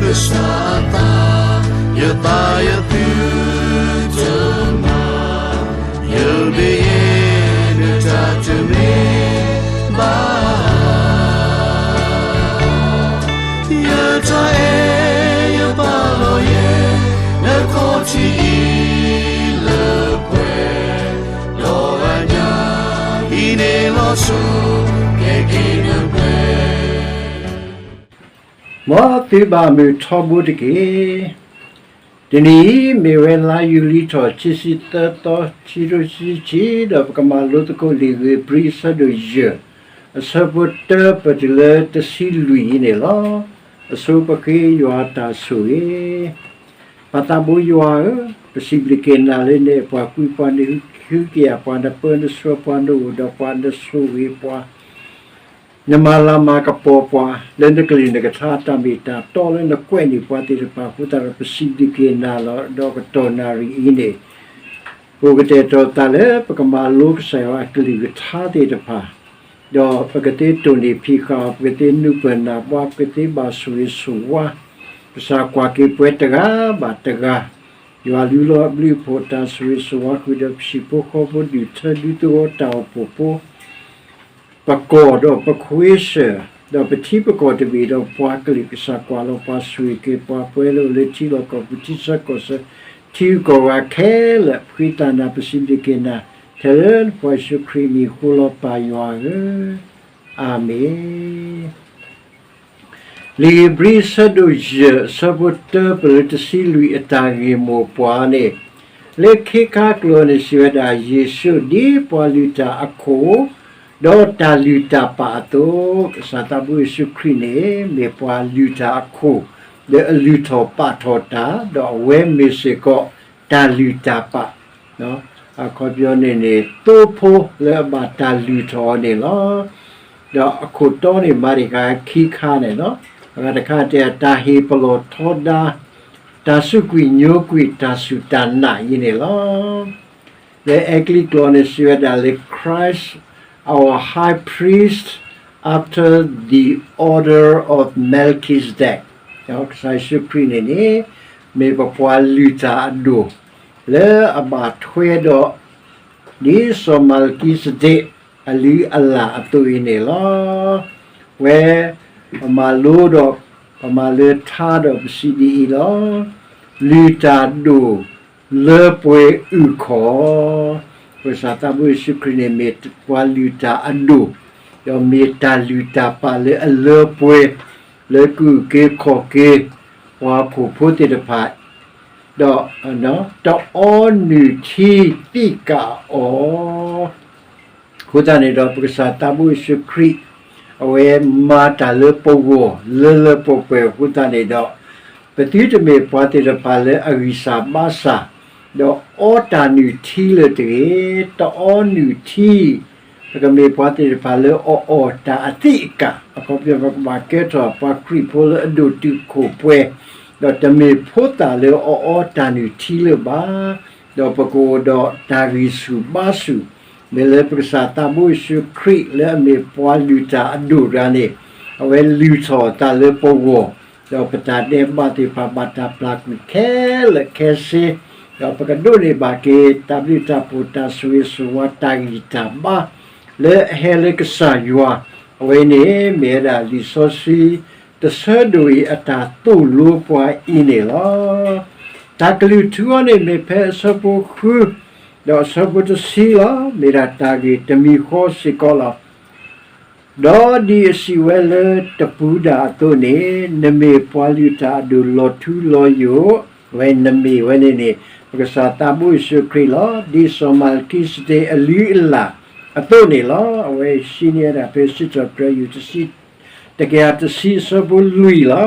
ကစၢ်အသး, ယသးယသုတမၤ, ယဘၣ်ယဲနတၢ်တမ့ၢ်ဘၣ်. ယတၢ်အဲၣ်ယပာ်လီၤယဲ, နခီၣ်ထံးအံၤလၢပှဲၤ, ဒီးအညၣ်အံၤန့ၣ်လီၤဆီ, ကဲက့ၤနပှဲၤ မ်သုဘၣ်မုာ်ထီဘိတက့ၢ်. တနံၤအံၤ မ့ၢ်ဝဲလါယူၤလံထီၣ် ခံဆံသၢသီ ခံကထိခံဆံခံ, ဒီးပကမၤလိသကိးလံာ်ဧ့ၤဘြံၤ အဆၢဒိၣ်ယဲၢ်, အဆၢဖိတၢ ပတုၤလၢတဆံလွံၢ်အံၤန့ၣ်လီၤ. အဆိပဃ့ယွၤတၢ်ဆိၣ်ဂ့ၤ. ပၢ်သးဘိယွၤဧၢ, ပစံးဘျုးက့ၤနၤလၢနအဲၣ်ပှၤကွံပှၤ နဟုကယာ်ပှၤ နပၢနဆှၢပှၤ နအိၣ်ဒီးပှၤ နဆိၣ်ဂ့ၤပှၤ နမၤလၤမၤကပီၤပှၤ လၢနကလုၢ်နကထါအတၢ်မ့ၢ်တၢ်တီလၢနကွဲးန့ၢ်ပှၤသ့ၣ်တဖၣ်အဃိသတးဒီး ပစံးဘျုးက့ၤနၤလီၤ. ဒီးကတီၢ်နၣ်ရံၣ်အံၤန့ၣ် ပကတဲာ်ကတီၤသးလၢပကမၤလိကစၢ်ယွၤအကလုၢ်ကထါသ့ၣ်တဖၣ်, ဒီးပကသ့တိၢ်နီၣ်ဖံးဃာ်အီၤ, ပကသ့နုာ်ပၢၢ်နၢ်ပှၤ, ပကသ့ဘၣ်ဆိၣ်ဂ့ၤဆိၣ်ဝါ, ကစၢ်ကွၢ်က့ၤပှၤတဂၤဘၣ်တဂၤ, ယွၤလုၢ်လီၤဘျုးဖှိၣ်တၢ်ဆိၣ်ဂ့ၤဆိၣ်ဝါဃုာ်ဒီးပဟံၣ်ဖိဃီဖိ ဒူၣ်ထၢဒူသဝီတၢ်အိၣ်ဖှိၣ်ဖိ ပကီၢ်ဒီးပခွ့စၢၢ်, ဒီးပထံပကီၢ်တဘ့ၣ်ဒီးပှၤကလုာ် ကစၢ်ကွၢ်လီၤပှၤ ဆိၣ်ဂ့ၤက့ၤပှၤ ပှၤလၢအိၣ်လၢထံလီၢ်ကီၢ်ပူၤ ထံဆၢကီၢ်ဆၢ ထံဂုၤကီၢ်ဂၤခဲလၢာ် ပဃ့တၢ်နၤ ပစံးဘျုးက့ၤနၤ ထဲလၢနဖိယ့ၣ်ၡူးခရံာ်အမံၤအဃိလီၤ ပၢ်ယွၤဧၢ, အၤမ့ၣ်. လံာ်ဧ့ၤဘြံၤအဆၢဒိၣ်ယဲၢ် အဆၢဖိတၢ ပတုၤလၢတဆံလွံၢ်အတၢ်ဂ့ၢ်မိၢ်ပှၢ်န့ၣ်, လၢခ့ခါကျိာ်န့ၣ်စံးဝဲဒၣ် ယ့ၣ်ၡူးဒ်ပှၤလုၢ်တၢ်အခိၣ် ဒီးတၢ်လုၢ်တၢ်ပာ်အသိး, ကစၢ်သးဘိယ့ၣ်ၡူးခရံာ်န့ၣ် မ့ၢ်ပှၤလုၢ်တၢ်အခိၣ် ဒီးအလုၢ်ထီၣ်ပာ်ထီၣ်တၢ်, ဒီးအဝဲမ့ၢ်စ့ၢ်ကီးတၢ်လုၢ်တၢ်ပာ် အခီပညီန့ၣ်န့ၣ် သိဖိလၢအဘၣ်တၢ်လုၢ်ထီၣ်အီၤန့ၣ်လီၤ. ဒီးအခိၣ်တီန့ၣ် မၤတ့ၢ်ဃာ်ခံခါန့ၣ်လီၤ. အဂၤတခါတဲ တၢ်ဟ့ၣ်ပလီၢ်ထီဒါ, တၢ်စူးကွံာ်ညိကွံာ် တၢ်စူၢ်တၢ်နာ်အံၤန့ၣ်လီၤ. လၢအဲကလံးကျိာ်န့ၣ် စံးဝဲဒၣ်လၢ Christ our high priest after the order of Melchizedek, ကစၢ်ယ့ၣ်ၡူးခရံာ်န့ၣ်န့ၣ် မ့ၢ်ပပှၤလုၢ်တၢ်အဒိၣ် လၢအဘၣ်ထွဲဒီး ဒ်စီၤမၤလကံစဒ့း အလုၢ်အလၢ်အသိးအံၤန့ၣ်လီၤ. ဝဲ ပမၤလိဒီး ပမၤလၢထါဒီးပစံးဒ်အံၤလီၤ. လုၢ်တၢ်ဒိၣ်လၢပှဲၤအုၣ်ခီၣ်, ကစၢ်သးဘိယ့ၣ်ၡူးခရံာ်န့ၣ် မ့ၢ်ပှၤလုၢ်တၢ်အဒိၣ်, ဒီးမ့ၢ်တၢ်လုၢ်တၢ်ပာ်လၢအလၢပှဲၤ လၢကအုၣ်က့ၤခီၣ်က့ၤ ပှၤဟီၣ်ခိၣ်ဖိသ့ၣ်တဖၣ် ဒီး တအီနုၢ်ထံသံကၣ်အီၤ အဃိသတးန့ၣ်ဒီး ပကစၢ်သးဘိယ့ၣ်ၡူးခရံာ် အဝဲမၤတၢ်လၢပဂီၢ် လၢလၢပှဲၤပှဲၤအဃိသတးန့ၣ်ဒီး ပသုတမ့ၢ်ပှၤသ့ၣ်တဖၣ်လၢအဂံၢ်စၢ်ဘါစၢ် ဒီးအီတၢ်နုၢ်ထံလၢၤတဂ့ၤ, တအီနုၢ်ထံ ပကမ့ၢ်ပှၤသ့ၣ်တဖၣ်လၢအအီၣ်တၢ်အသံးအကာ် အခီပညီပကဘၣ်ကဲထီၣ်ပှၤခရံာ်ဖိလၢအဒိၣ်တုာ်ခိၣ်ပှဲၤ, ဒီးတမ့ၢ်ဖိသၣ်လၢအအီတၢ်နုၢ်ထံလၢၤဘၣ်, ဒီးပကအိၣ်ဒီးတၢ်ဂံၢ်ဆူၣ်ဘါဆူၣ်, မ့ၢ်လၢပကစၢ်သးဘိယ့ၣ်ၡူးခရံာ်လၢအမ့ၢ်ပှၤလုၢ်တၢ်အဒိၣ်တဂၤန့ၣ် အဝဲလုၢ်ထီၣ်အသးလၢပဂီၢ်, ဒီးပတၢ်ဒဲးဘးသ့ၣ်တဖၣ်ဘၣ်တၢ်ပျၢ်ကွံာ်ခဲလၢာ်ခဲဆ့, ဒီးပကဒိးန့ၢ်ဘၣ်က့ၤ တၢ်ဘျုးတၢ်ဖှိၣ် တၢ်ဆိၣ်ဂ့ၤဆိၣ်ဝါ တၢ်ဂံၢ်တၢ်ဘါ လၢအဟဲလၢကစၢ်ယွၤ, အဝဲန့ၣ်မ့ၢ်ဝဲဒၣ်လံာ်စီဆှံ တဆၢဒိၣ်အံၤအတၢ်သိၣ်လိပှၤအံၤန့ၣ်လီၤ. တၢ်ကလုၢ်ထူအီၤန့ၣ်မ့ၢ်ဖဲအဆၢဖိဃု ဒီးအဆၢဖိတဆံလီၤ. မ့ၢ်ဒၣ်တၢ်ဂ့ၢ်တမံၤဃီစ့ၢ်ကီးလီၤ. ဒီးဒ်အစံးဝဲလၢတပူၤဒၣ်အသိးန့ၣ်, နမ့ၢ်ပှၤလုၢ်တၢ်အဒိၣ်လီၤထူလီၤယိာ်, ဝဲနမ့ၢ်ဝဲန့ၣ်န့ၣ် ပကစၢ်သးဘိယ့ၣ်ၡူးခရံာ်လီၤ. ဒ်စီၤမၤလကံစဒ့းအလုၢ်အလၢ်အသိးန့ၣ်လီၤ. အဝဲစံးန့ၢ်ဝဲဒၣ်ဖဲစံးထီၣ်ပတြၢၤ ယူၢ်တဆံ တကယၤတဆံအဆၢဖိလွံၢ်လီၤ.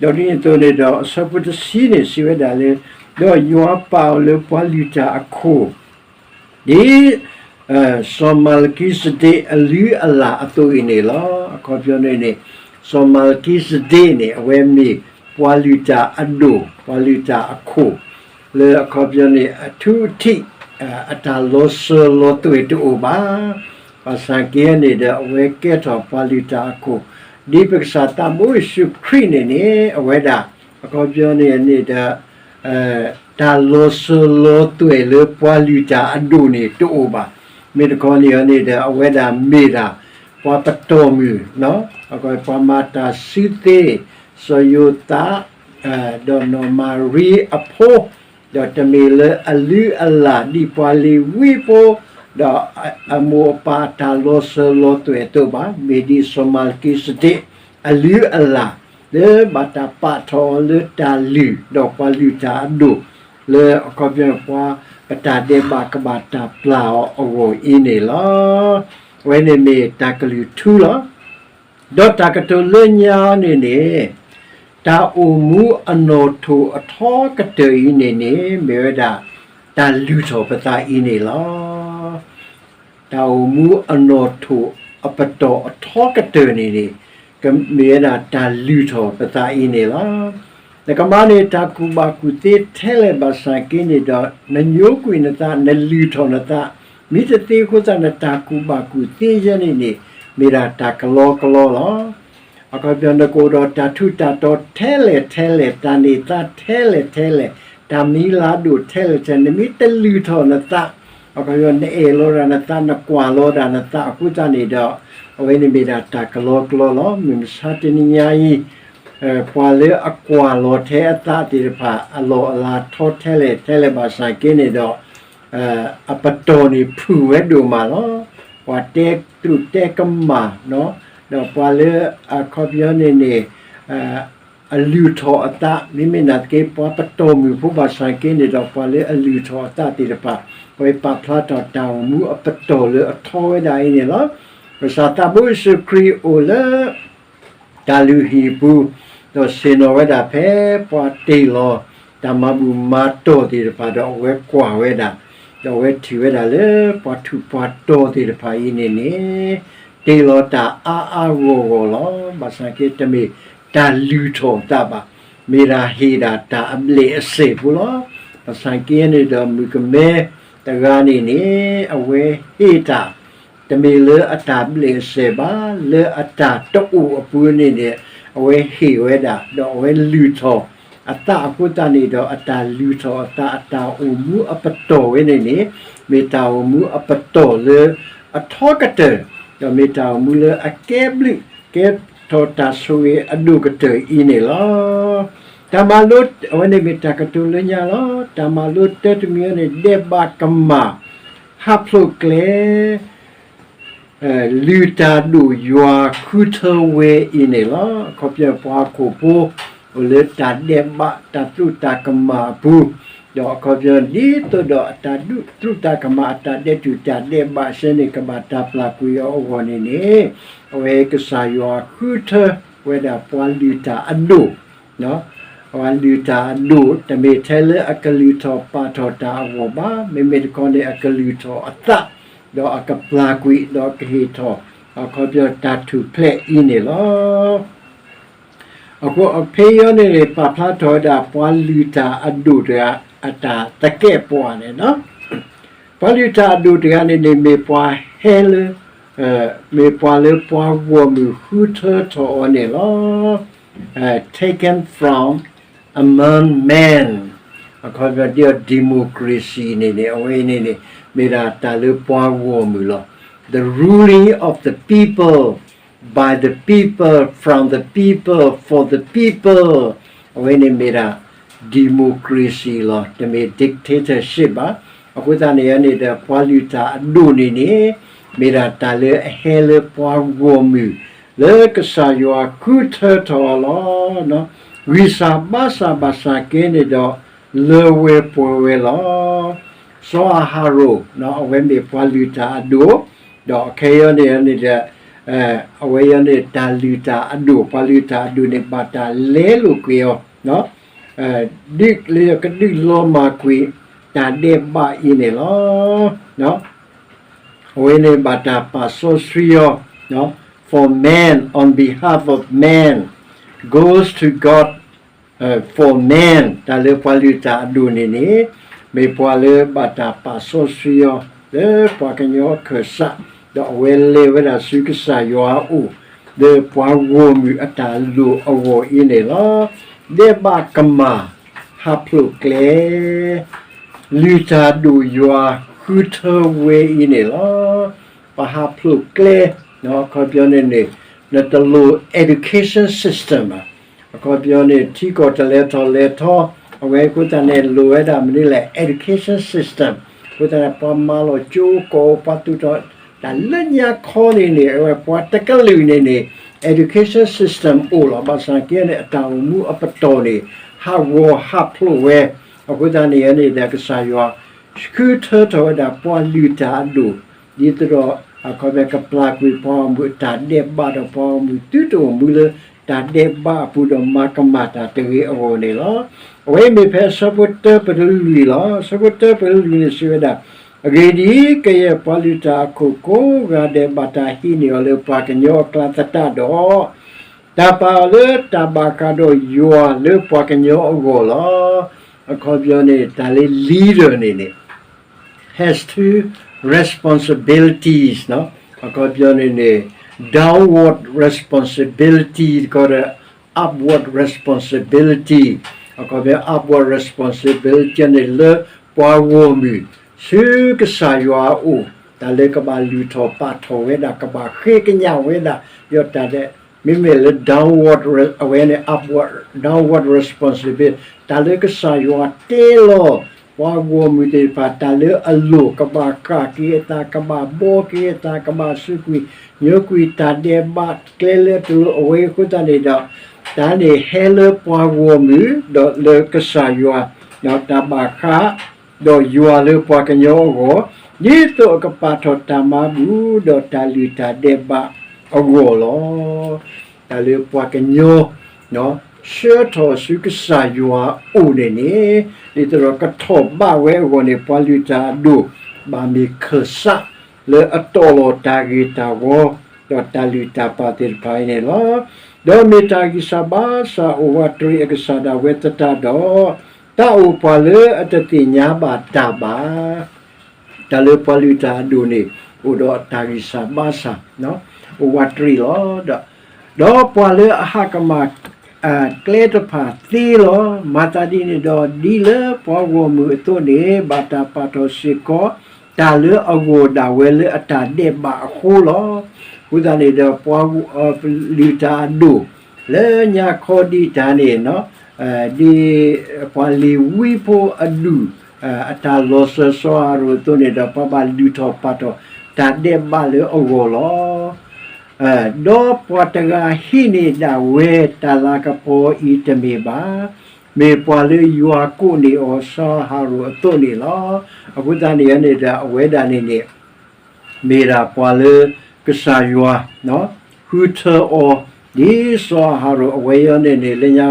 ဒီးဒ်န့ၣ်အသိးန့ၣ်ဒီး အဆၢဖိတဆံန့ၣ် စံးဝဲဒၣ်လၢ ဒီးယွၤပာ်အီၤလၢပှၤလုၢ်တၢ်အခိၣ် ဒ် စီၤမၤလကံစဒ့းအလုၢ်အလၢ်အသိးအံၤန့ၣ်လီၤ. အခီပညီန့ၣ်န့ၣ် စီၤမၤလကံစဒ့းန့ၣ် အဝဲမ့ၢ်ပှၤလုၢ်တၢ်အဒိၣ်, ပှၤလုၢ်တၢ်အခိၣ်, လၢအခီပညီန့ၣ် အထူအထံး အတၢ်လီၤစၢၤလီၤသွဲၣ်တအိၣ်ဘၣ်. ဘၣ်ဆၣ်က့န့ၣ်ဒီး အဝဲကဲထီၣ်ပှၤလုၢ်တၢ်အခိၣ်, ဒ်ပကစၢ်သးဘိယ့ၣ်ၡူးခရံာ်န့ၣ်န့ၣ် အဝဲဒၣ် အခီပညီန့ၣ်န့ၣ်ဒီး တၢ်လီၤစၢၤလီၤသွဲၣ်လၢပှၤလုၢ်တၢ်အဒိၣ်န့ၣ်တအိၣ်ဘၣ်. မ့ၢ်တခီန့ၣ်န့ၣ်ဒီး အဝဲဒၣ်မ့ၢ်ဒၣ် ပှၤပတီၢ်မုၢ်, ပှၤမၤတၢ်စုသ့, စီၤယိၤသး ဒီးနီၢ်မၤရံအဖိ, ဒီးတမ့ၢ်လၢအလုၢ်အလၢ်ဒ်ပှၤလ့ၤဝံဖိ, ဒီးအမိၢ်အပၢ်အတၢ်လီၤစၢၤလီၤသွဲၣ်အသိးဘၣ်, မ့ၢ်ဒ်စီၤမၤလကံစဒ့း အလုၢ်အလၢ် လၢဘၣ်တၢ်ပာ်ထီၣ်အီၤလၢတၢ်လုၢ်, ဒီးပှၤလုၢ်တၢ်အဒိၣ်, လၢအခီပညီပှၤပတၢ်ဒဲးဘးကဘၣ်တၢ်ပျၢ်အီၤအဂီၢ်အံၤန့ၣ်လီၤ. အဝဲန့ၣ်မ့ၢ်တၢ်ကလုၢ်ထူလီၤ. ဒီးတၢ်ကတိၤလၢညါအံၤန့ၣ်န့ၣ်, တၢ်အိၣ်မူအနီၣ်ထိၣ်အထီကတၢၢ်အံၤန့ၣ်န့ၣ် မ့ၢ်ဝဲဒၣ် တၢ်လုၢ်ထီၣ်ပသးအံၤန့ၣ်လီၤ. တၢ်အိၣ်မူအနီၣ်ထိၣ်အပတီၢ်အထီကတၢၢ်န့ၣ်န့ၣ် ကမ့ၢ်ဝဲဒၣ်တၢ်လုၢ်ထီၣ်ပသးအံၤန့ၣ်လီၤ. နကမၤန့ၢ်တၢ်ကူၣ်ဘၣ်ကူၣ်သ့ထဲလဲၣ်ဘၣ်ဆၣ်က့န့ၣ်ဒီး နညိကွံာ်နသး နလုၢ်ထီၣ်နသး, မ့ၢ်တသ့အဃိသတး နတၢ်ကူၣ်ဘၣ်ကူၣ်သ့ယဲန့ၣ်န့ၣ် မ့ၢ်ဒၣ်တၢ်ကလီကလီလီၤ. အခီပညီနကအိၣ်ဒီးတၢ်ထူးတၢ်တီၤထဲလဲၣ်ထဲလဲၣ်, တၢ်န့ၢ်သါထဲလဲၣ်ထဲလဲၣ်, တၢ်မံၤလၤဒိၣ်ထဲလဲၣ်ထဲလဲၣ်, နမ့ၢ်တလုၢ်ထီၣ်နသး, အခီပညီနအဲၣ်လီၤဒၣ်နသး နကွၢ်လီၤဒၣ်နသးအဃိသတးန့ၣ်ဒီး အဝဲန့ၣ်မ့ၢ်ဒၣ်တၢ်ကလီကလီလီၤ. မုၢ်မဆါတနံၤညါအံၤ ပှၤလၢအကွၢ်လီၤထဲအသးသ့ၣ်တဖၣ် အလီၢ်အလၤထီထဲလဲၣ်ထဲလဲၣ်ဘၣ်ဆၣ်က့န့ၣ်ဒီး အပတီၢ်န့ၣ်ဖုၣ်ဝဲဒိၣ်မးလီၤ. ပှၤတဲတြူၢ်တဲကမၣ်, ဒီးပှၤလၢအခီပညီန့ၣ်န့ၣ် အလုၢ်ထီၣ်အသး မ့မ့ၢ်နာ်သက့ ပှၤပတီၢ်မုၢ်ဖိဘၣ်ဆၣ်က့န့ၣ်ဒီး ပှၤလၢအလုၢ်ထီၣ်အသးသ့ၣ်တဖၣ် ပဝဲပာ်ဖျါထီၣ်တၢ်အိၣ်မူအပတီၢ်လၢအထီဝဲဒၣ်အံၤန့ၣ်လီၤ. ကစၢ်သးဘိယ့ၣ်ၡူးခရံာ်အိၣ်လၢ တၢ်လုၢ်ဟံၣ်အပူၤ, ဒီးဆ့ၣ်နီၤဝဲဒၣ်ဖဲပှၤတ့ၢ်လီၤ တၢ်မၤဘူၣ်မၤတီၢ်သ့ၣ်တဖၣ်ဒီး အဝဲကွၢ်ဝဲဒၣ်, ဒီးအဝဲထံၣ်ဝဲဒၣ်လၢပှၤထူးပှၤတီၤသ့ၣ်တဖၣ်အံၤန့ၣ်န့ၣ် တ့ၢ်လီၤတၢ်အါအါဂီၢ်ဂီၢ်လီၤ. ဘၣ်ဆၣ်က့တမ့ၢ်တၢ်လုၢ်ထီၣ်အသးဘၣ်, မ့ၢ်ဒၣ်ဟ့ၣ်ဒၣ်တၢ်အဘျဲၣ်အစဲးဖိလီၤ. ဘၣ်ဆၣ်က့န့ၣ်ဒီး မုၣ်ကမဲတဂၤန့ၣ်န့ၣ် အဝဲဟ့ၣ်တၢ် တမ့ၢ်လၢအတၢ်ဘျဲၣ်အစဲးဘၣ်, လၢအတၢ်တအိၣ်အပူၤန့ၣ်န့ၣ် အဝဲဟ့ၣ်ဝဲဒၣ်, ဒီးအဝဲလုၢ်ထီၣ်အသးအဃိသတးန့ၣ်ဒီး အတၢ်လုၢ်ထီၣ်အသး အတၢ်အိၣ်မူအပတီၢ်ဝဲန့ၣ်န့ၣ် မ့ၢ်တၢ်အိၣ်မူအပတီၢ်လၢအထီကတၢၢ်, ဒီးမ့ၢ်တၢ်အိၣ်မူလၢအကဲဘျုးကဲဖှိၣ်တၢ်ဆိၣ်ဂ့ၤအဒိၣ်ကတၢၢ်အံၤန့ၣ်လီၤ. တၢ်မၤလိ အဝဲန့ၣ်မ့ၢ်တၢ်ကတိၤလၢညါလီၤ. တၢ်မၤလိတၢတမံၤန့ၣ် ဒဲးဘးကမၣ် ဟးဖျိးကျဲ လုၢ်တၢ်ဒိၣ်ယွၤဃုထၢဝဲအံၤန့ၣ်လီၤ. အခီပညီပှၤဟီၣ်ခိၣ်ဖိ အိၣ်လၢတၢ်ဒဲးဘးတၢ်သရူးတၢ်ကမၣ်အပူၤ, ဒီးအခီပညီဒ်သိးဒီးအတၢ်ဒူၣ်သရူးတၢ်ကမၣ် အတၢ်ဒဲးတူာ်တၢ်ဒဲးဘးစဲန့ၣ် ကဘၣ်တၢ်ပျၢ်ကွံာ်အီၤအဂီၢ်န့ၣ်န့ၣ် အဝဲကစၢ်ယွၤဃုထၢဝဲဒၣ်ပှၤလုၢ်တၢ်အဒိၣ် ပှၤလုၢ်တၢ်အဒိၣ် တမ့ၢ်ထဲလၢအကလုၢ်ထီၣ်ပာ်ထီၣ်တၢ်အဂီၢ်ဘၣ်, မ့မ့ၢ်တခီန့ၣ် အကလုၢ်ထီၣ်အသး, ဒီးအကပျၢ်ကွံာ် ဒီးကဟ့ၣ်ထီၣ် အခီပညီတၢ်ထူၣ်ဖျဲးအံၤန့ၣ်လီၤ. အဃိဖဲအံၤန့ၣ် ပာ်ဖျါထီၣ်ဝဲဒၣ်ပှၤလုၢ်တၢ်အဒိၣ်တဂၤ အတၢ်သကဲးပဝးန့ၣ်လီၤ. ပှၤလုၢ်တၢ်အဒိၣ်တဂၤန့ၣ်န့ၣ် မ့ၢ်ပှၤဟဲလၢ မ့ၢ်ပှၤလၢပှၤဂီၢ်မုၢ်ဃုထၢထီၣ်အီၤန့ၣ်လီၤ. Taken from among men, အခီပညီဒ်အီၤ democracy န့ၣ်န့ၣ် အဝဲန့ၣ်န့ၣ် မ့ၢ်ဒၣ်တၢ်လၢပှၤဂီၢ်မုၢ်လီၤ. The ruling of the people, by the people, from the people, for the people, အဝဲန့ၣ်မ့ၢ်ဒၣ် democracy လီၤ. တမ့ၢ် dictatorship ဘၣ်. အဃိသတးန့ၣ်န့ၣ်ဒီး ပှၤလုၢ်တၢ်အဒိၣ်န့ၣ်န့ၣ် မ့ၢ်ဒၣ်တၢ်လၢအဟဲလၢပှၤဂီၢ်မုၢ် လၢကစၢ်ယွၤဃုထၢထီၣ်အီၤလီၤ. ဂံၢ်စၢ်ဘါစၢ်ဘၣ်ဆၣ်က့န့ၣ်ဒီး လၢဝဲပှဲၤဝဲလီၤ. စီၤအၤဟရိၣ် အဝဲမ့ၢ်ပှၤလုၢ်တၢ်အဒိၣ်, ဒီးခဲအံၤန့ၣ်န့ၣ်ဒီး အဝဲအံၤန့ၣ် တၢ်လုၢ်တၢ်အဒိၣ် ပှၤလုၢ်တၢ်အဒိၣ်န့ၣ် ဘၣ်တၢ်လဲလိာ်ကွံာ်အီၤ ဒ်လၢကဒုးလီၤမၢ်ကွံာ် တၢ်ဒဲးဘးအံၤန့ၣ်လီၤ. အဝဲန့ၣ်ဘၣ်တၢ်ပာ်စီဆှံအီၤ for man, on behalf of man, goes to God for man, တၢ်လၢပှၤလုၢ်တၢ်အဒိၣ်န့ၣ်န့ၣ် မ့ၢ်ပှၤလၢဘၣ်တၢ်ပာ်စီဆှံအီၤ လၢပှၤကညီအခၢၣ်စး, ဒီးအဝဲလဲၤဝဲဒၣ်ဆူကစၢ်ယွၤအအိၣ် လၢပှၤဂီၢ်မုၢ်အတၢ်လိၣ်အဂီၢ်အံၤန့ၣ်လီၤ. ဒဲးဘးကမၣ်, ဟးဖျိးကျဲ, လုၢ်တၢ်ဒိၣ်ယွၤဃုထၢဝဲအံၤန့ၣ်လီၤ. ပှၤဟးဖျိးကျဲ, အခီပညီန့ၣ်န့ၣ် နတလိၣ် education system ဘၣ်. အခီပညီန့ၣ် ထံကီၢ်တလဲၤထီၣ်လဲၤထီ, အဝဲအဃိသတးန့ၣ် လိၣ်ဝဲဒၣ်မနုၤလဲၣ် education system အဃိသတးန့ၣ် ပှၤမၤလီၤကၠိကီး ပှၤသူၣ်ထီၣ် တၢ်လၢညါခီန့ၣ်န့ၣ် အဝဲပှၤတကလုာ်န့ၣ်န့ၣ် education system အိၣ်လီၤ. ဘၣ်ဆၣ်က့န့ၣ် အတၢ်အိၣ်မူအပတီၢ်န့ၣ် ဟးဂီၤဟးဖျိးဝဲ, အဃိသတးန့ၣ်န့ၣ်ဒီး ကစၢ်ယွၤ ဃုထၢထီၣ်ဝဲဒၣ်ပှၤလုၢ်တၢ်အဒိၣ်, ဒ်သိးဒီး အခီပညီကပျၢ်ကွံာ်ပှၤဂီၢ်မုၢ်အတၢ်ဒဲးဘးဒီး ပှၤဂီၢ်မုၢ်သုတအိၣ်မူလၢတၢ်ဒဲးဘးအပူၤဒီးမၤကမၣ်တၢ်တဂ့ၤအဂီၢ်န့ၣ်လီၤ. အဝဲအံၤမ့ၢ်ဖဲအဆၢဖိတၢပတုၤလွံၢ်လီၤ. အဆၢဖိတၢပတုၤလွံၢ်န့ၣ်စံးဝဲဒၣ်, အဂ့ၢ်ဒ်အံၤ, ကယဲၢ်ပှၤလုၢ်တၢ်အခိၣ်ကိးဂၤဒဲး ဘၣ်တၢ်ဟံးန့ၢ်အီၤလၢပှၤကညီအကျါသတးဒီး တၢ်ပာ်အီၤလၢတၢ်ဘၣ်ဃးဒီးယွၤလၢပှၤကညီအဂီၢ်လီၤ. အခီပညီန့ၣ် တၢ်လၢ leader န့ၣ်န့ၣ် has two responsibilities အခီပညီန့ၣ်န့ၣ် downward responsibility တခီဒီး upward responsibility အခီပညီ upward responsibility န့ၣ် လၢပှၤဂီၢ်မုၢ် ဆူကစၢ်ယွၤအအိၣ် တၢ်လၢကဘၣ်လုၢ်ထီၣ်ပာ်ထီၣ်ဝဲဒၣ် ကဘၣ်ဃ့ကညးဝဲဒၣ် ဒီးတၢ်ဒဲး မ့မ့ၢ်လၢ downward အဝဲန့ၣ် upward downward responsibility တၢ်လၢကစၢ်ယွၤတဲလီၤ ပှၤဂီၢ်မုၢ်သ့ၣ်တဖၣ် တၢ်လၢအလိၣ် ကဘၣ်ဃၣ်က့ၤအသး ကဘၣ်ဘှီက့ၤအသး ကဘၣ်စူးကွံာ်ညိကွံာ်တၢ်ဒဲးဘးကျဲလၢတလိၣ် အဝဲအဃိသတးန့ၣ်ဒီး တၢ်န့ၣ်ဟဲလၢပှၤဂီၢ်မုၢ် ဒီးလၢကစၢ်ယွၤ ဒီးတၢ်ဘၣ်ဃး ဒီးယွၤလၢပှၤကညီအဂီၢ်, ဒ်သိးအကပာ်ထီၣ်တၢ်မၤဘူၣ် ဒီးတၢ်လုၢ်တၢ်ဒဲးဘးအဂီၢ်လီၤ. တၢ်လၢပှၤကညီ ဆှၢထီၣ်ဆူကစၢ်ယွၤအအိၣ်န့ၣ်န့ၣ် ဒ်သိးဒီးကထီၣ်ဘးဝဲအဂီၢ်န့ၣ် ပှၤလုၢ်တၢ်အဒိၣ် ဘၣ်မ့ၢ်ခၢၣ်စး လၢအတီၢ်လီၤတၢ်ဂ့ၤတၢ်ဝီ ဒီးတၢ်လုၢ်တၢ်ပာ်သ့ၣ်တဖၣ်အံၤန့ၣ်လီၤ. ဒီးမ့ၢ်တၢ်ဂံၢ်စၢ်ဘါစၢ်အိၣ်ဝးတရံးအကစၢ်ဒၣ်ဝဲသတးဒီး တၢ်အိၣ်ပှၤလၢအတသ့ၣ်ညါဘၣ်တၢ်ဘၣ်. တၢ်လၢပှၤလုၢ်တၢ်အဒိၣ်န့ၣ် အိၣ်ဒီးတၢ်ဂံၢ်စၢ်ဘါစၢ် အိၣ်ဝးတရံးလီၤ. ဒီး ဒီးပှၤလၢအဟးကမၣ် ကျဲတဖၣ်သ့လီၤ. မၤသးဒ်န့ၣ်ဒီး ဒ်လၢပှၤဂီၢ်မုၢ်အသိးန့ၣ် ဘၣ်တၢ်ပာ်ထီၣ်စ့ၢ်ကီး တၢ်လၢအဂီၢ်ဒၣ်ဝဲလၢအတၢ်ဒဲးဘးအဃိလီၤ. အဃိသတးန့ၣ်ဒီး ပှၤလုၢ်တၢ်အဒိၣ် လၢညါခီဒံးတၢ်န့ၣ် ဒ်ပှၤလ့ၤဝံဖိအဒူၣ် အတၢ်လီၤစၢၤစီၤအၤရိၣ်အသိးန့ၣ်ဒီး ပှၤဘၣ်လုၢ်ထီၣ်ပာ်ထီၣ်တၢ်ဒဲးဘးလၢအဂီၢ်လီၤ. ဒီးပှၤတဂၤဟံးန့ၢ်ဒၣ်ဝဲတၢ်လၤကပီၤအံၤတမ့ၢ်ဘၣ်. မ့ၢ်ပှၤလၢယွၤကိးန့ၢ်အီၤစီၤအၤရိၣ်အသိးန့ၣ်လီၤ. အဃိသတးန့ၣ်န့ၣ်ဒီး အဝဲဒၣ်န့ၣ်န့ၣ် မ့ၢ်ဒၣ်ပှၤလၢကစၢ်ယွၤ ဃုထၢအီၤ ဒ်စီၤအၤရိၣ်အဝဲအံၤန့ၣ်န့ၣ် လၢညါ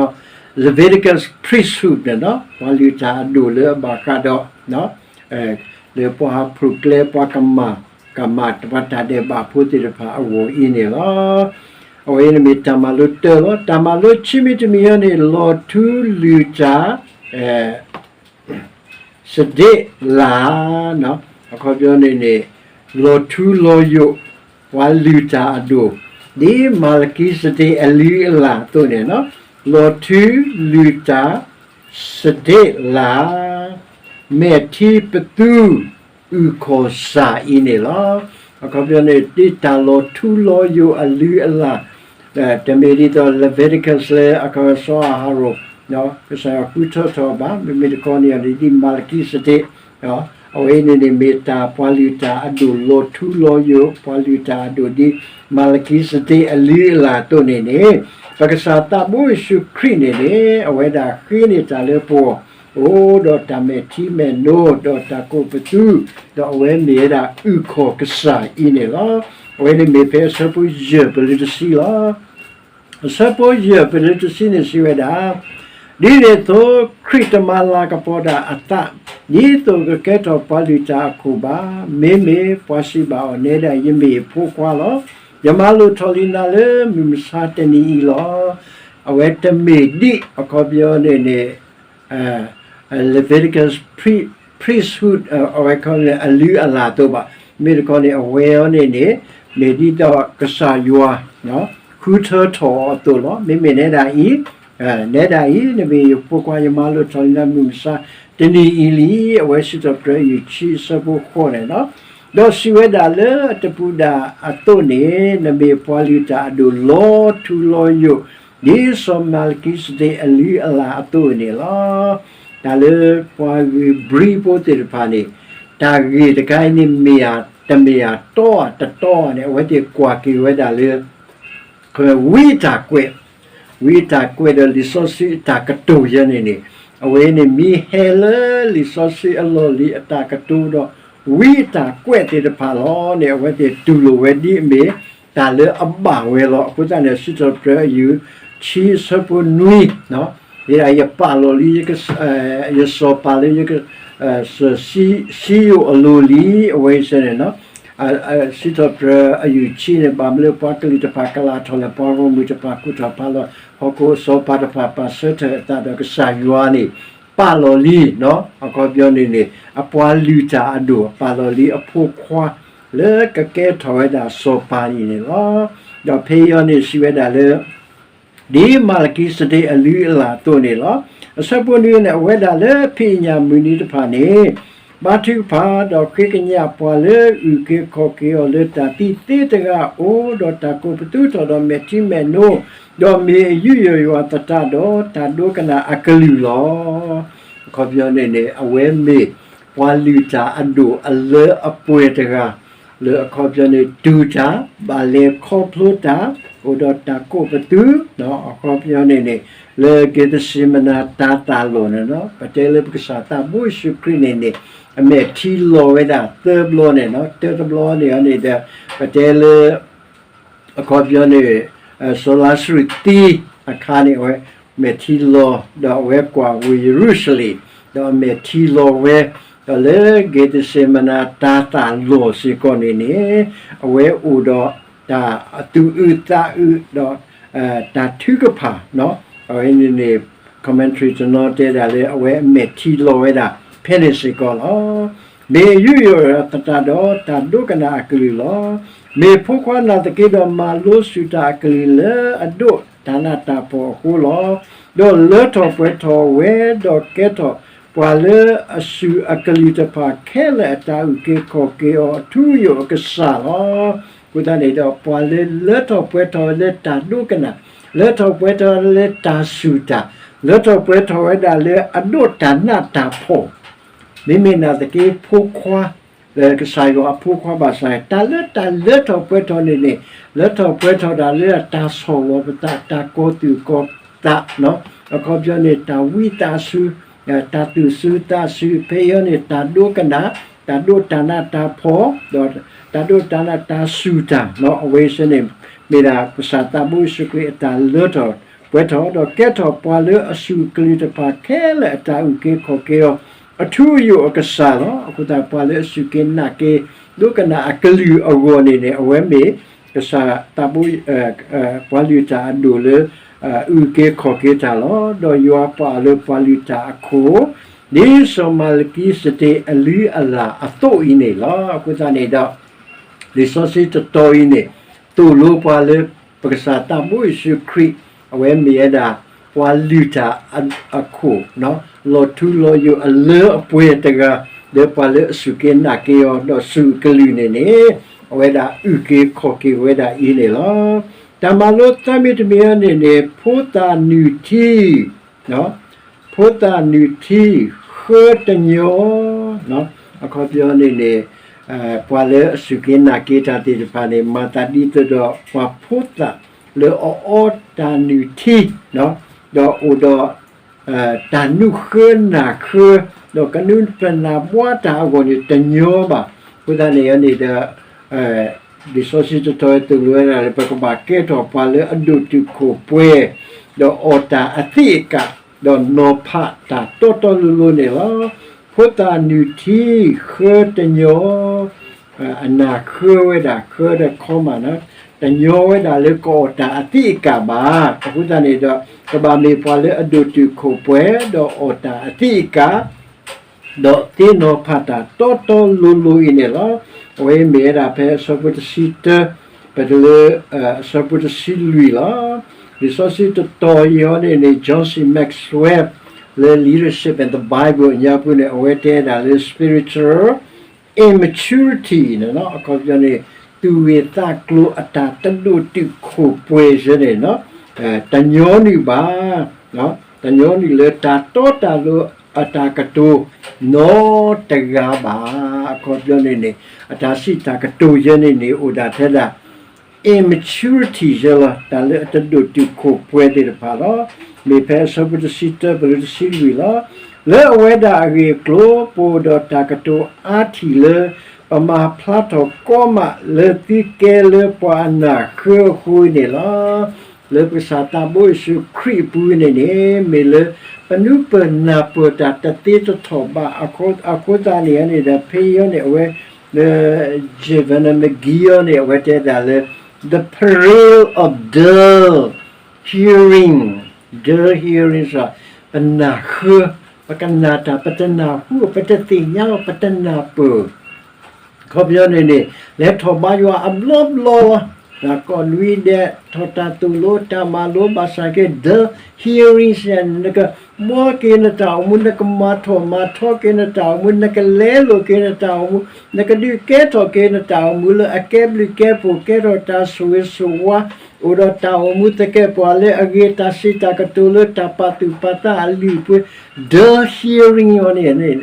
Leviticus priesthood န့ၣ် ပှၤလုၢ်တၢ်အဒိၣ်လၢအဘၣ်ဃးဒီး လၢပှၤဟးဖျိးကျဲ ပှၤကမၣ် ကမၣ်ပှၤတၢ်ဒဲးဘးဖိသ့ၣ်တဖၣ်အဂီၢ်အံၤန့ၣ်လီၤ. အဝဲအံၤန့ၣ်မ့ၢ်တၢ်မၤလိတၢလီၤ. တၢ်မၤလိခံမံၤတမံၤအံၤန့ၣ် လီၤထူလၢ်တၢ် စဒ့းလၢ် အခီပညီန့ၣ်န့ၣ် လီၤထူလီၤယိာ် ပှၤလုၢ်တၢ်အဒိၣ် ဒ်မၤလကံစဒ့းအလုၢ်အလၢ်အသိးန့ၣ် လီၤထူလၢ်တၢ် စဒ့းလၢ် မဲာ်ထံပသူ အုၣ်ခီၣ်စၢ်အံၤန့ၣ်လီၤ. အခီပညီန့ၣ် ဒ်တၢ်လီၤထူလီၤယိာ်အလုၢ်အလၢ် တမ့ၢ်ဒ်သိး Leviticus လၢ အခီစီၤအၤရိၣ် ကစၢ်ယွၤဃုထၢထီၣ်ဘၣ်, မ့မ့ၢ်တခီန့ၣ် ဒ်မၤလကံစဒ့း အဝဲအံၤန့ၣ်န့ၣ် မ့ၢ်တၢ်ပှၤလုၢ်တၢ်အဒိၣ်လီၤထူလီၤယိာ် ပှၤလုၢ်တၢ်အဒိၣ်ဒ် မၤလကံစဒ့းအလုၢ်အလၢ်အသိးန့ၣ်န့ၣ် ပကစၢ်သးဘိယ့ၣ်ၡူးခရံာ်န့ၣ်န့ၣ် အဝဲဒၣ်ဃ့န့ၢ်တၢ်လၢပဂီၢ် အိၣ်ဒီးတၢ်မဲာ်ထံမဲာ်နိ ဒီးတၢ်ကိးပသူ ဒီးအဝဲမ့ၢ်ဝဲဒၣ်အုၣ်ခီၣ်ကစၢ်အံၤန့ၣ်လီၤ. အဝဲန့ၣ်မ့ၢ်ဖဲအဆၢဖိယဲၢ်ပလၢတဆံလီၤ. အဆၢဖိယဲၢ်ပလၢတဆံန့ၣ်စံးဝဲဒၣ်, ဒ်န့ၣ်အသိး ခရံာ်တမၤလၤကပီၤဒၣ်အသး ဒ်သိးကကဲထီၣ်ပှၤလုၢ်တၢ်အခိၣ်ဘၣ်. မ့မ့ၢ်ပှၤစံးဘၣ်အီၤ, နဲဒၣ်ယမ့ၢ်ယဖိခွါလီၤ. ယမၤလိၣ်ထီၣ်လံနၤလၢမုၢ်မဆါတနံၤအံၤလီၤ. အဝဲတမ့ၢ်ဒ် အခီပညီန့ၣ်န့ၣ် Leviticus priesthood အဝဲခီန့ၣ် အလုၢ်အလၢ်အသိးဘၣ်. မ့ၢ်တခီန့ၣ် အဝဲအံၤန့ၣ်န့ၣ် မ့ၢ်ဒ်သိးကစၢ်ယွၤ ဃုထၢထီၣ်အီၤအသိးလီၤ. မ့မ့ၢ်နဲဒၣ်အံၤ နဲဒၣ်အံၤ နမ့ၢ်ယဖိခွါ ယမၤလိာ်ထီၣ်လံနၤမုၢ်မဆါ တနံၤအံၤလံ. အဝဲစံးထီၣ်ပတြၢၤ အယုၢ်ဆံ အဆၢဖိဃိးန့ၣ်လီၤ. ဒီးစံးဝဲဒၣ်လၢအတပူၤဒၣ်အသိးန့ၣ် နမ့ၢ်ပှၤလုၢ်တၢ်အဒိၣ်လီၤထူလီၤယိာ် ဒ်စီၤမၤလကံစဒ့းအလုၢ်အလၢ်အသိးန့ၣ်လီၤ. တၢ်လၢပှၤဂ့ၢ်ဘြံဖိသ့ၣ်တဖၣ်န့ၣ် တၢ်ဂ့ၢ်တခါအံၤန့ၣ် မ့ၢ်ဧါတမ့ၢ်ဧါ တီဧါတတီဧါန့ၣ် အဝဲသ့ၣ်ကွၢ်က့ၤဝဲဒၣ်လၢ ဝံအတၢ်ကွဲး, ဝံအတၢ်ကွဲးဒီးလံာ်စီဆှံအတၢ်ကတိၤယဲန့ၣ်န့ၣ် အဝဲန့ၣ်မ့ၢ်ဟဲလၢလံာ်စီဆှံအလီၢ်လံၤအတၢ်ကတိၤဒီး ဝံအတၢ်ကွဲးသ့ၣ်တဖၣ်လီၤန့ၣ် အဝဲသ့ၣ်တူၢ်လိာ်ဝဲဒ်အမ့ၢ် တၢ်လၢအဘၣ်ဝဲလီၤ. အဃိသတးန့ၣ် စံးထီၣ်ပတြၢၤ အယုၢ်ဆံ အဆၢဖိနွံ ယပာ်လီၤလံ ယစီၤပၤလၢ စံယိၣ်အလိၤလံ အဝဲအံၤန့ၣ် စံးထီၣ်ပတြၢၤ အယုၢ်ဆံန့ၣ် ဘၣ်မနုၤလၢပှၤကလုာ်တဖၣ်ကလၤထီၣ်လဲၣ်, ပှၤဂီၢ်မုၢ်တဖၣ်ကူၣ်ထီၣ်ဖးလီၤ ဟီၣ်ခိၣ်အစီၤပၤတဖၣ် ပာ်ဆၢထၢၣ်အသးဒီးကစၢ်ယွၤန့ၣ် ပာ်လီၤလံ အခီပညီန့ၣ်န့ၣ် အပှၤလုၢ်တၢ်အဒိၣ် ပာ်လီၤလံအဖိခွါ လၢကကဲထီၣ်ဝဲဒၣ်စီၤပၤန့ၣ်န့ၣ်လီၤ. ဒီးဖဲအံၤန့ၣ်စံးဝဲဒၣ်လၢ ဒ်မၤလကံစဒ့းအလုၢ်အလၢ်အသိးန့ၣ်လီၤ. အဆၢဖိနွံန့ၣ် အဝဲဒၣ်လၢဖံးအညၣ်မုၢ်နံၤတဖၣ်န့ၣ် ဘါထုကဖၣ် ဒီးဃ့ကညးပှၤလၢအုၣ်က့ၤခီၣ်က့ၤအီၤလၢတၢ်သံသ့တဂၤအအိၣ်, ဒီးတၢ်ကိးပသူထီၣ်ဒီးမဲာ်ထံမဲာ်နိ, ဒီးမ့ၢ်အယူးယီၣ်ယွၤသတးဒီး တၢ်ဒိကနၣ်အကလုၢ်လီၤ. အခီပညီန့ၣ်န့ၣ် အဝဲမ့ၢ်ပှၤလုၢ်တၢ်အဒိၣ်အလၢအပှဲၤတဂၤ လၢအခီပညီန့ၣ် တူၢ်တၢ်, ဘၣ်လဲၤခီဖျိတၢ်, အိၣ်ဒီးတၢ်ကိးပသူ, အခီပညီန့ၣ်န့ၣ် လၢက့းသ့မနၤတၤသၣ်လီၢ်န့ၣ်လီၤ. ပတဲလၢပကစၢ်သးဘိယ့ၣ်ၡူးခရံာ်န့ၣ်န့ၣ် အမဲာ်ထံလီၤဝဲဒၣ်သၢဘျီန့ၣ်လီၤ. တၢတဘျီန့ၣ်န့ၣ်ဒီး ပတဲလၢ အခီပညီန့ၣ် စီၤလါစရူးသံအခါန့ၣ် အဝဲမဲာ်ထံလီၤ ဒီးအဝဲကွၢ်ဝ့ၢ်ယရူၤၡလ့ၣ် ဒီးအမဲာ်ထံလီၤဝဲ, ဒီးလၢက့းသ့မနၤတၤသၣ်လီၢ်စ့ၢ်ကီးန့ၣ်န့ၣ် အဝဲအိၣ်ဒီးတၢ်သူၣ်အုးသးအုး ဒီးတၢ်ထုကဖၣ် အဝဲန့ၣ်န့ၣ် commentary တနီၤတဲဒၣ်လၢ အဝဲအမဲာ်ထံလီၤဝဲဒၣ် ဖဲန့ၣ်စ့ၢ်ကီးလီၤ. မ့ၢ်ယူးယီၣ်ယွၤသတးဒီး တၢ်ဒိကနၣ်အကလုၢ်လီၤ. မ့ၢ်ဖိခွါနာ်သက့ဒီး မၤလိစူၢ်တၢ်အကလုၢ်လၢအဒိးတၢ်နးတၢ်ဖှီၣ်အဃိလီၤ. ဒီးလၢထီၣ်ပှဲၤထီၣ်ဝဲ ဒီးကဲထီၣ်ပှၤလၢအစူၢ်အကလုၢ်တဖၣ်ခဲလၢာ် အတၢ်အုၣ်က့ၤခီၣ်က့ၤအီၤ အထူအယိာ်အကစၢ်လီၤ. အဃိသတးန့ၣ်ဒီး ပှၤလၢလၢထီၣ်ပှဲၤထီၣ်ဝဲလၢတၢ်ဒိကနၣ်, လၢထီၣ်ပှဲၤထီၣ်ဝဲလၢတၢ်စူၢ်တၢ်, လၢထီၣ်ပှဲၤထီၣ်ဝဲဒၣ်လၢအဒိးတၢ်နးတၢ်ဖှီၣ် မ့မ့ၢ်နာ်သက့ ဖိခွါ, လၢကစၢ်ယွၤအဖိခွါဘၣ်ဆၣ် တၢ်လၢတၢ်လၢထီၣ်ပှဲၤထီၣ်န့ၣ်န့ၣ် လၢထီၣ်ပှဲၤထီၣ်ဒၣ်လၢတၢ်ဆီၣ်လီၤပသး တၢ်ကီၤသူၣ်ကီၤသး, အခီပညီန့ၣ် တၢ်ဝံသးစူၤ, တၢ်သူၣ်စူၤသးစူၤ ဖဲအံၤန့ၣ် တၢ်ဒိကနၣ်, တၢ်ဒိးတၢ်နးတၢ်ဖှီၣ်, ဒီးတၢ်ဒိးတၢ်နးတၢ်စူၢ်တၢ်, အဝဲစ့ၢ်န့ၣ် မ့ၢ်ဒၣ်ကစၢ်သးဘိယ့ၣ်ၡူးခရံာ်အတၢ်လၢထီၣ်ပှဲၤထီၣ် ဒီးကဲထီၣ်ပှၤလၢအစူၢ်ကလုၢ်တဖၣ်ခဲလၢာ် အတၢ်အုၣ်က့ၤခီၣ်က့ၤအီၤ အထူအယိာ်အကစၢ်လီၤ. အဃိသတး ပှၤလၢအစူၢ်က့ၤနာ်က့ၤ ဒိကနၣ်အကလုၢ်အဂီၢ်န့ၣ်န့ၣ် အဝဲမ့ၢ်ကစၢ်သးဘိ ပှၤလုၢ်တၢ်အဒိၣ်လၢ အုၣ်က့ၤခီၣ်က့ၤတၢ်လီၤ. ဒီးယွၤပာ်အီၤလၢပှၤလုၢ်တၢ်အခိၣ် ဒ်စီၤမၤလကံစဒ့းအလုၢ်အလၢ်အသိးအံၤန့ၣ်လီၤ. အဃိသတးန့ၣ်ဒီး လံာ်စီဆှံတတီၤအံၤန့ၣ် သိၣ်လိပှၤလၢ ပကစၢ်သးဘိယ့ၣ်ၡူးခရံာ် အဝဲမ့ၢ်ဝဲဒၣ် ပှၤလုၢ်တၢ်အခိၣ် လီၤထူလီၤယိာ်အလၢအပှဲၤတဂၤ လၢပှၤလၢအစူၢ်က့ၤနာ်က့ၤအီၤ ဒီးစူၢ်အကလုၢ်န့ၣ်န့ၣ် အဝဲဒၣ်အုၣ်က့ၤခီၣ်က့ၤဝဲဒၣ်အံၤန့ၣ်လီၤ. တၢ်မၤလိသၢမံၤတမံၤအံၤန့ၣ်န့ၣ် ဖိသၣ်နုၢ်ထံ ဖိသၣ်နုၢ်ထံ ဃၢတညီ, အခီပညီန့ၣ်န့ၣ် ပှၤလၢအစူၢ်က့ၤနာ်က့ၤတၢ်သ့ၣ်တဖၣ်န့ၣ် မၤသးဒ်သိးဒီးပှၤဖိသၣ်လၢအအီတၢ်နုၢ်ထံ ဒီးအိၣ်ဒီး တၢ်နုာ်ဃၢနၢ်ဃၢ ဒီးကနုာ်ပနၢ်ဘှါတၢ်အဂီၢ်န့ၣ်တညီဘၣ်. အဃိသတးန့ၣ်န့ၣ်ဒီး လံာ်စီဆှံတတီၤသိၣ်လိဝဲဒၣ်လၢ ပကဘၣ်ကဲထီၣ်ပှၤလၢအဒိၣ်တုာ်ခိၣ်ပှဲၤ ဒီးအီၣ်တၢ်အသံးအကာ် ဒီးနီၤဖးတၢ်တီတီလိၤလိၤန့ၣ်လီၤ. ဖိသၣ်နုၢ်ထံ ဃၢတညီ အနၢ်ဃၢဝဲဒၣ် ဃၢဒီးခီမးနီၤ တညီဝဲဒၣ်လၢကအီၣ်တၢ်အသံးအကာ်ဘၣ်. အဃိသတးန့ၣ်ဒီး ကဘၣ်မ့ၢ်ပှၤလၢအဒိၣ်တုာ်ခိၣ်ပှဲၤ ဒီးအီၣ်တၢ်အသံးအကာ် ဒီးသ့နီၤဖးတၢ်တီတီလိၤလိၤအံၤန့ၣ်လီၤ. အဝဲမ့ၢ်ဝဲဒၣ်ဖဲအဆၢဖိတဆံတၢ ပတုၤလၢ အဆၢဖိတဆံလွံၢ်လီၤ. လံာ်စီဆှံတတီၤအံၤအီၤန့ၣ်န့ၣ် John C Maxwell လၢ Leadership and the Bible အညါပူၤန့ၣ် အဝဲတဲဒၣ်လၢ spiritual immaturity န့ၣ်လီၤ. အခီပညီန့ၣ် သူၣ်ဂ့ၢ်သးကျိၤအတၢ်တဒိၣ်တုာ်ခိၣ်ပှဲၤယဲန့ၣ် တညီနုၢ်ဘၣ်, တညီနုၢ်လၢတၢ်တီတၢ်လိၤအတၢ်ကတိၤနီတဂၤဘၣ်. အခီပညီန့ၣ်န့ၣ် အတၢ်စံးတၢ်ကတိၤယဲန့ၣ်န့ၣ် အိၣ်ဒၣ်ထဲဒၣ် immaturity ယဲလီၤ, တၢ်လၢအတဒိၣ်တုာ်ခိၣ်ပှဲၤသ့ၣ်တဖၣ်လီၤ. မ့ၢ်ဖဲအဆၢဖိတဆံတၢ ပလၢတဆံလွံၢ်လီၤ. လၢအဝဲဒၣ်အဂ့ၢ်အကျိၤ ပအိၣ်ဒီးတၢ်ကတိၤအါထံၣ်လၢ ပမၤဖျါထီၣ်ကီမးလၢသုကဲလၢပှၤအနၢ်ဃၢအဃိန့ၣ်လီၤ. လၢပကစၢ်သးဘိယ့ၣ်ၡူးခရံာ်အပူၤန့ၣ်န့ၣ် မ့ၢ်လၢပနုာ်ပၢၢ်နၢ်ပၢၢ်တၢ်တသ့တထီၣ်ဘၣ်အဃိသတးန့ၣ်န့ၣ်ဒီး ဖဲအံၤန့ၣ် အဝဲ Jevon McGee အီၤန့ၣ် အဝဲတဲဒၣ်လၢ the peril of dull hearing, dull hearing စ့ၢ် ပနၢ်ဃၢ, ပကနၣ်တၢ် ပတနၢ်ဟူ, ပတသ့ၣ်ညါလီၤ ပတနၢ်ပၢၢ် အခီပညီန့ၣ်န့ၣ် လဲၤထီၣ်ဘါယွၤအဘျီဘျီလီၤ. တၢ်ကိးနွံဒဲး ထီၣ်တၢ်သိၣ်လိတၢ်မၤလိ ဘၣ်ဆၣ်က့ dull hearing စ့ၢ် နကဘှီက့ၤနတၢ်အိၣ်မူ နကမၤထီၣ်မၤထီက့ၤနတၢ်အိၣ်မူ နကလဲလိာ်က့ၤနတၢ်အိၣ်မူ နကဒုးကဲထီၣ်က့ၤနတၢ်အိၣ်မူလၢအကဲဘျုးကဲဖှိၣ် ကဲထီၣ်တၢ်ဆိၣ်ဂ့ၤဆိၣ်ဝါ အိၣ်ဒီးတၢ်အိၣ်မူသကဲးပဝးလၢအဂ့ၤ တၢ်စံးတၢ်ကတိၤလၢတၢ်ပာ်သူၣ်ပာ်သးအလုၢ်အပှ့ၤ dull hearing အီၤန့ၣ်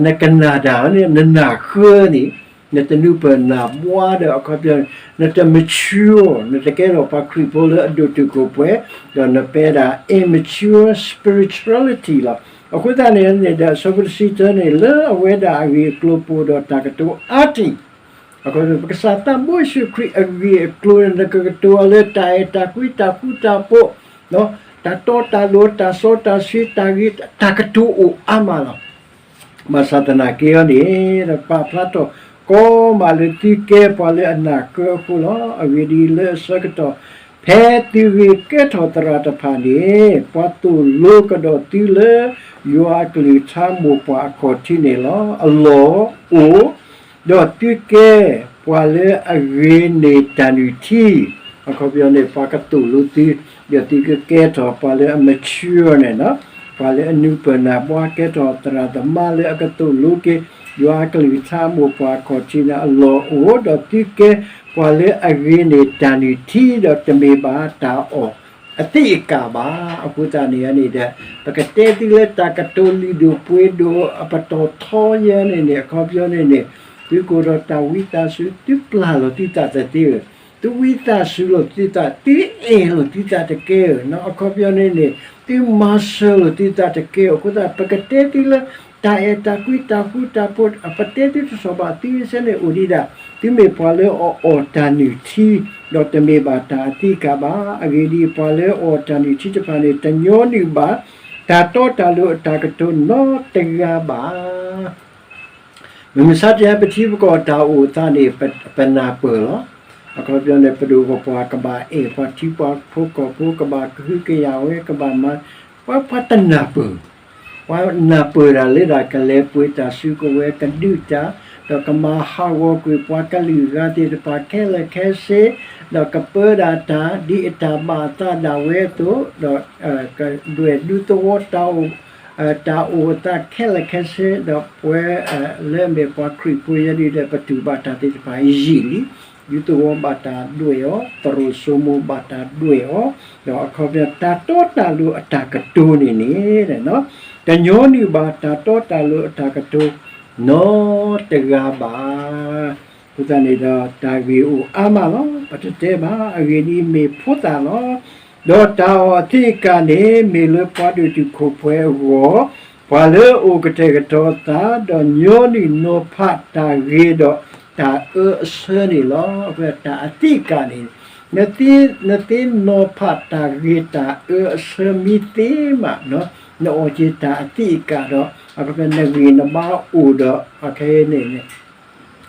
နကနၣ်တၢ်န့ၣ် နနၢ်ဃၢန့ၣ် နတနုာ်ပၢၢ်နၢ်ဘှါဒီး အခီပညီ နတ mature နတကဲထီၣ်ပှၤခရံာ်ဖိလၢအဒိၣ်တုာ်ခိၣ်ပှဲၤ ဒီးနပၢဒၣ် immature spirituality လီၤ. အဃိသတးန့ၣ်န့ၣ်ဒီး အဆၢဖိတဆံတၢန့ၣ် လၢအဝဲဒၣ်အဂ့ၢ်အကျိၤပအိၣ်ဒီးတၢ်ကတိၤအါထံၣ် အခီပညီ ပကစၢ်သးဘိယ့ၣ်ၡူးခရံာ်အဂ့ၢ်အကျိၤန့ၣ် နကကတိၤအီၤလၢတၢ်အဲၣ်တၢ်ကွံ တၢ်ဃူတၢ်ဖိး တၢ်တီတၢ်လိၤ တၢ်စီတၢ်ဆှံ တၢ်ဂ့ၤ တၢ်ကတိၤအိၣ်အါမးလီၤ. ဘၣ်ဆၣ်သနာ်က့အီၤန့ၣ် ပာ်ဖျါထီၣ်ကီမးလၢသုကဲပှၤလၢအနၢ်ဃၢအဃိလီၤ. အဂ့ၢ်ဒ်အံၤ, လၢအဆၢကတီၢ် ဖဲသုဂ့ၤကဲထီၣ်သရၣ်တဖၣ်န့ၣ် ပှၤသိၣ်လိကဒီးသုလၢ ယွၤအကလုၢ်ကထါမိၢ်ပှၢ်အခီၣ်ထံးန့ၣ်လီၤ. အလီၢ်အိၣ် ဒီးသုကဲပှၤလၢအဂ့ၤန့ၢ်တၢ်နုၢ်ထံ, အခီပညီန့ၣ် ပှၤကသိၣ်လိသု, ဒီးသုကကဲထီၣ်ပှၤလၢအ mature န့ၣ်လီၤ, ပှၤလၢအနုာ်ပၢၢ်နၢ်ဘှါ ကဲထီၣ်သရၣ်သမါလၢအကသိၣ်လိက့ၤ ယွၤအကလုၢ်ကထါမိၢ်ပှၢ်အခီၣ်ထံးန့ၣ် အလီၢ်အိၣ်, ဒီးသုကဲပှၤလၢအဂ့ၤန့ၢ်တၢ်နုၢ်ထံ ဒီးတမ့ၢ်ဘၣ်တၢ်အီၣ် အသံးအကာ်ဘၣ်. အဃိသတးန့ၣ်န့ၣ်ဒီး ပကတဲသုလၢတၢ်ကတိၤလုၢ်ဒိၣ်ပှ့ၤဒိၣ်အပတီၢ်ထီယဲန့ၣ်န့ၣ် အခီပညီန့ၣ်န့ၣ် သုကအိၣ်ဒီးတၢ်ဝံသးစူၤ သုပျၢ်လိာ်သုသးတသ့ဧၢ, သုဝံသးစူၤလိာ်သုသး သုအဲၣ်လိာ်သုသးတကဲဧၢ, အခီပညီန့ၣ်န့ၣ် သုမၤစၢၤလိာ်သုသးတကဲဧၢ. အဃိသတး ပကတဲသုလၢ တၢ်အဲၣ်တၢ်ကွံ တၢ်ဃူတၢ်ဖိး ပတဲသုတထီၣ်ဘၣ် သုစဲန့ၣ်အိၣ်ဒံးဒၣ် သုမ့ၢ်ပှၤလၢအအီၣ်တၢ်နုၢ်ထံ ဒီးတမ့ၢ်ဘၣ်တၢ်အသံးအကာ်ဘၣ်. အဂ့ၢ်ဒ်အံၤ, ပှၤလၢအအီၣ်တၢ်နုၢ်ထံတဖၣ်န့ၣ် တညီနုၢ်ဘၣ် တၢ်တီတၢ်လိၤအတၢ်ကတိၤနီတဂၤဘၣ်. မုၢ်မဆါတနံၤ ပထံပကီၢ်တၢ်အိၣ်အသးန့ၣ် ပနၢ်ပၢၢ်လီၤ. အခီပညီန့ၣ် ပဒိၣ်ပပှၢ်ကဘၣ်အဲၣ် ပှၤထံပှၤဖိကီၢ်ဖိ ကဘၣ်ကဟုကယာ်ဝဲ ကဘၣ်မၤ ပှၤ ပှၤတနၢ်ပၢၢ်, ပှၤနၢ်ပၢၢ်တၢ်လၢဒၣ်ကလဲၤပှ့ၤတၢ်စုကဝဲၤ ကဒုးတၢ် ဒီးကမၤဟးဂီၤကွံာ်ပှၤကလုာ်ဂၤသ့ၣ်တဖၣ်ခဲလၢာ်ခဲဆ့, ဒီးကပၢဒၣ်တၢ်ဒ်အတၢ်ဘၣ်အသးဒၣ်ဝဲအသိး, ဒီး ကဒွဲၣ်ဒူသဝီတၢ်အိၣ် တၢ်အိၣ်အသးခဲလၢာ်ခဲဆ့, ဒီးပဝဲ လၢအမ့ၢ်ပှၤခရံာ်ဖိယဲဒၣ်ဒီး ပတူၢ်ဘၣ်တၢ်သ့ၣ်တဖၣ်ယံာ်လံ. ဒူသဝီဘၣ်တၢ်ဒွဲၣ်အီၤ, သရိာ်စိမိၤဘၣ်တၢ်ဒွဲၣ်အီၤ, ဒီးအခီပညီ တၢ်တီတၢ်လိၤအတၢ်ကတိၤန့ၣ်န့ၣ် တညီနုၢ်ဘၣ်တၢ်တီတၢ်လိၤအတၢ်ကတိၤ နီတဂၤဘၣ်. အဃိသတးန့ၣ်ဒီး တၢ်ဂ့ၢ်အိၣ်အါမးလီၤ. ပတတဲဘၣ်, အဂ့ၢ်ဒ်အံၤ မ့ၢ်ဖိသၣ်လီၤ. ဒီးတၢ်အီၣ်အသံးအကာ်န့ၣ် မ့ၢ်လၢပှၤဒိၣ်တုာ်ခိၣ်ပှဲၤအဂီၢ်, ပှၤလၢအအိၣ်ကတဲာ်ကတီၤအသး, ဒီးညီနုၢ်နီၤဖးတၢ်ဂ့ၤဒီးတၢ်အၢအဆၢန့ၣ်လီၤ. အဃိတၢ်အသံးအကာ်န့ၣ် နသ့နီၤဖးတၢ်ဂ့ၤတၢ်အၢအဆၢမ့ၢ်သ့မး, နအီၣ်က့ၤတၢ်အသံးအကာ်ဒီး အခီပညီ နဂံၢ်နဘါအိၣ်ဒီး အခဲအံၤန့ၣ်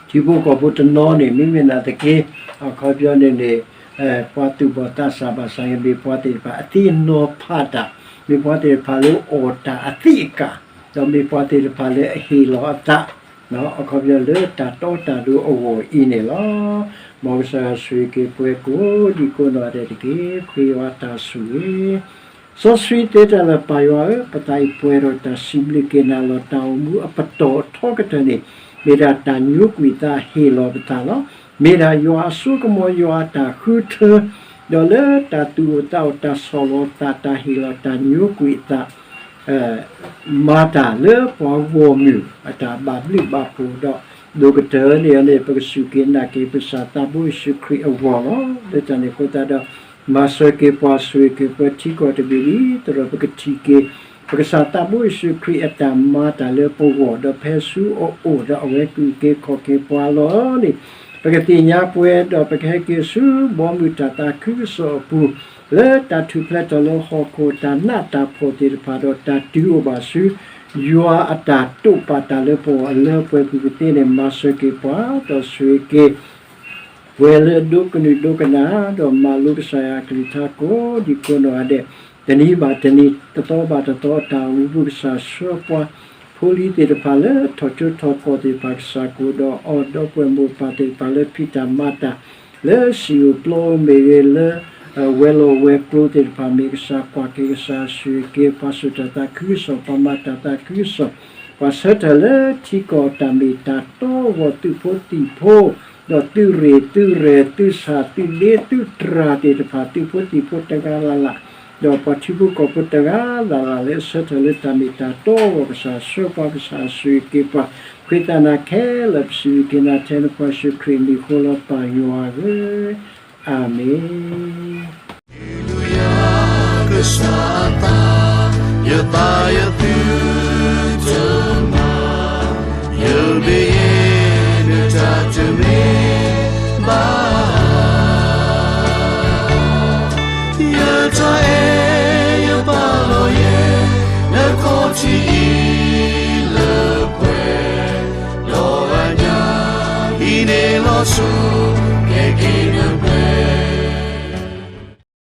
ထံဖိကီၢ်ဖိတနီၤန့ၣ် မ့မ့ၢ်နာ်သက့ အခီပညီန့ၣ်န့ၣ် ပှၤသူၣ်ဘီၣ်သးစၢ်ဘၣ်ဆၣ်န့ၣ် မ့ၢ်ပှၤသ့ၣ်တဖၣ်အသ့နီၤဖးတၢ်, မ့ၢ်ပှၤသ့ၣ်တဖၣ်လၢအီၣ်တၢ်အသံးအကာ်, ဒီးမ့ၢ်ပှၤသ့ၣ်တဖၣ်လၢအဟ့ၣ်လီၤအသး အခီပညီလၢတၢ်တီတၢ်လိၤအဂီၢ်အံၤန့ၣ်လီၤ. မ်ကစၢ်ယွၤဆိၣ်ဂ့ၤက့ၤပှၤကိးဒံကိးနီၢ်ဒဲးတက့ၢ်. ဃ့ယွၤတၢ်ဆိၣ်ဂ့ၤ စီဆှံသ့တၢ်လၢပၢ်ယွၤဧၢ, ပသးအံၤပှဲၤဒီးတၢ်စံးဘျုးက့ၤနၤလီၤ. တၢ်အိၣ်မူအပတီၢ်အထီကတၢၢ်န့ၣ် မ့ၢ်ဒၣ်တၢ်ညိကွံာ်သးဟ့ၣ်လီၤပသးလီၤ. မ့ၢ်ဒၣ်ယွၤအစိကမီၤ ယွၤအတၢ်ဃုထၢ, ဒီးလၢတၢ်သူၣ်အိၣ်သးအိၣ် တၢ်ဆီၣ်လီၤသး တၢ်ဟ့ၣ်လီၤ တၢ်ညိကွံာ်အသး မၤတၢ်လၢပှၤဂီၢ်မုၢ်အတၢ်ဘၣ်ဘျုးဘၣ်ဖှိၣ်ဒီး ဒိၣ်ကတၢၢ်န့ၣ်န့ၣ် ပကစူၢ်က့ၤနာ်က့ၤ ပကစၢ်သးဘိယ့ၣ်ၡူးခရံာ်အဂီၢ်လီၤ. လၢတၢ်န့ၣ်အဃိသတးဒီး မၤစၢၤက့ၤပှၤ ဆိၣ်ဂ့ၤက့ၤပှၤ ထံကီၢ်တဘ့ၣ်လံ သတးဒီးပကထံၣ်က့ၤ ပကစၢ်သးဘိယ့ၣ်ၡူးခရံာ်အတၢ်မၤတၢ်လၢပဂီၢ် ဒီးဖဲဆူအအိၣ်ဒီးအဝဲကအိၣ်က့ၤခီၣ်က့ၤပှၤလီၤန့ၣ် ပကသ့ၣ်ညါပှဲၤ ဒီးပကဟဲက့ၤဆူဘီမုၢ်တၢ်သးခုကစီၣ်အပူၤ လၢတၢ်ထူၣ်ဖျဲးထီၣ်လၢဟီၣ်ခိၣ် တၢ်နးတၢ်ဖှီၣ်သ့ၣ်တဖၣ် ဒီးတၢ်တုၤအိၣ်ဘၣ်ဆူ ယွၤအတၢ်တိာ်ပာ်တၢ်လၢပဂီၢ်အလၢပှဲၤပူၤကသ့န့ၣ် မၤစၢၤက့ၤပှၤ ဒီးဆိၣ်ဂ့ၤက့ၤ ပှၤလၢအဒိကနုာ်ဒိကနၣ် ဒီးမၤလိကစၢ်ယွၤအကလုၢ်ကထါကိးဒံကိးနီၢ်ဂၤဒဲး တနံၤဘၣ်တနံၤ တသီဘၣ်တသီ အတၢ်အိၣ်မူပူၤ ကစၢ်ဆှၢပှၤ ဖိလံၤသ့ၣ်တဖၣ်လၢထီၣ်ကၠိထီၣ်ကီၢ်သ့ၣ်တဖၣ် ကစၢ်ကအိၣ်ဒီးအီၤ ဒီပုၢ်ဝဲၢ်မိၢ်ပၢ်သ့ၣ်တဖၣ်လၢဖံးတၢ်မၤတၢ် လၢစံာ်အိၣ်ပျီအိၣ်မ့ၢ်ဂ့ၤ လၢဝဲၤလီၢ်ဝဲၤကျိၤသ့ၣ်တဖၣ် မ့ၢ်ကစၢ်ကွၢ်က့ၤ ကစၢ်ဆိၣ်ဂ့ၤက့ၤ ပှၤစိာ်တၢ်သးခုကစီၣ် ပှၤမၤတၢ်သးခုကစီၣ် ပှၤဆၢထၢၣ်လၢထံကီၢ်တၢ်မ့ၢ်တၢ်တီအဂီၢ် သုးဖိသံၣ်ဖိ ဒီးသုးရ့ၣ်သုးရဲၣ် သုးဆၣ်သုးဒ့သုးတြၢ်သ့ၣ်တဖၣ် သုးဖိသံၣ်ဖိတဂၤလၢ်လၢ် ဒီးပှၤထံဖိကီၢ်ဖိတဂၤလၢ်လၢ် လၢအဆၢထၢၣ်လၢတၢ်မ့ၢ်တၢ်တီအဂီၢ် ကစၢ်ဆှၢပှၤ ကစၢ်ဆိၣ်ဂ့ၤက့ၤပှၤ ဃ့သးနၤခဲလၢာ် ပစံးဘျုးက့ၤနၤထဲနဖိယ့ၣ်ၡူးခရံာ်အမံၤအဃိလီၤ ပၢ်ယွၤဧၢ, အၤမ့ၣ်. ကစၢ်သး ယသးယသုတမၤ ယဘ့ၣ်ယဲ နတၢ်တမ့ၢ်ဘၣ် ယတၢ်အဲၣ်ယပာ်လီၤယဲ နခီၣ်ထံးအံၤလၢပှဲၤ ဒီးအညၣ်အံၤန့ၣ်လီၤဆိ